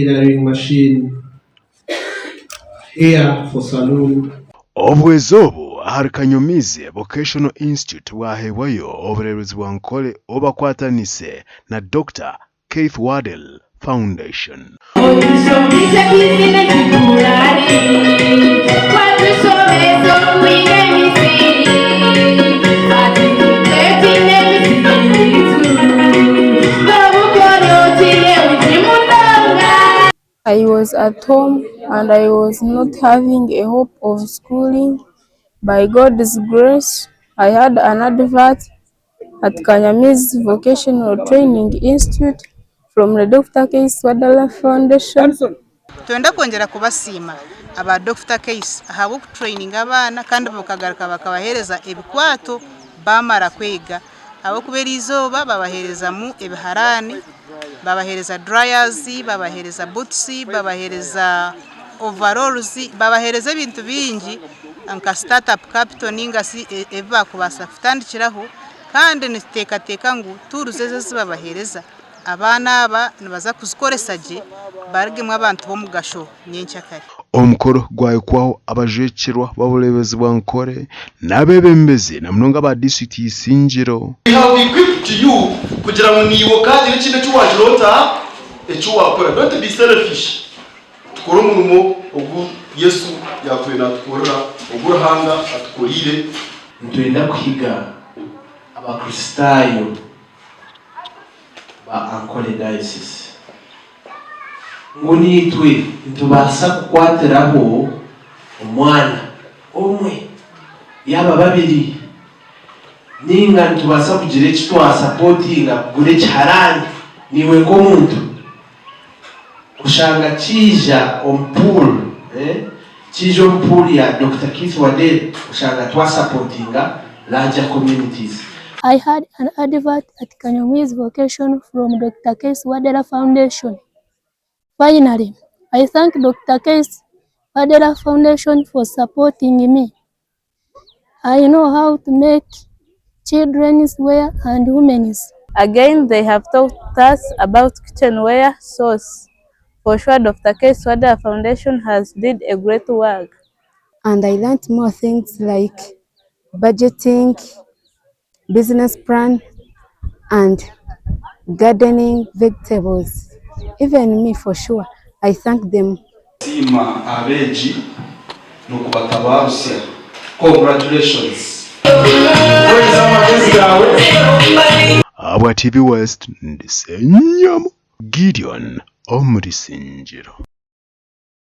Tailoring machine, hair for saloon. Obuhwezi obu ahari Kanyomiizi Vocational Institute bwaheebwayo obureeberezi bwa Nkore obakwatanise na Dokita Keith Waddell Foundation. I was at home and I was not having a hope of schooling, by God's grace I had an advert at Kanyamizi Vocational Training Institute from the Dokita Keisi Wadala Foundation. Nitwenda kwongyera kubasiima aba Dokita Keisi ahabw'okutureyininga abaana kandi bakagaruka bakabaheereza ebikwato baamara kwega ahabw'okuba eriizooba babaheerezamu ebiharaani, babaheereza durayazi, babaheereza butusi, babaheereza ovaroruzi, babaheereza ebintu bingi nka sitaatapu kapito ninga shi ebi baakubaasa kutandikiraho kandi nituteekateeka ngu tuuruzi ezi ezi babaheereza Abaana aba nibaza kuzikoresa gye barugemu abantu b'omugasho nyenkyakare. Omukoro gwahikwaho abajwekyerwa b'obureebezi bwa Nkore n'abeebembezi na munonga aba disiturikiti ya Isingiro. We have equipped you kugira ngu naiwe okaagira ekindi eki waagira ota? Eki waakora. Don't be selfish. Tukore omurimo ogu Yesu yaatwire naatukorera, ogu Ruhanga atukoreire. Nitwenda kuhiga Abakristaayo ba Ankole Diocese ngu naitwe nitubaasa kukwatiraho omwana omwe yaaba babiri ninga nitubaasa kugira eki twasapotinga kugura ekiharaani naiwe nk'omuntu oshanga kiija omu pool kiija omu pool ya Dokita Keith Waddell oshanga twasapotinga larger communities. I had an advert at Kanyamwizi Vocational from Dokita Keith Waddell Foundation. Finally, I thank Dokita Keith Waddell Foundation for supporting me. I know how to make children's wear and women's. Again they have taught us about kitchenware sauce. For sure Dokita Keith Waddell Foundation has did a great work. And I learnt more things like budgeting, business plan and gardening vegetables. Even me for sure I thank them. Siima abeegi n'okubatabaarusya. Congratulations! Kozesa amagezi gaawe. Ahabwa TV West, ndi Ssenyomo Gideon omuri Isingiro.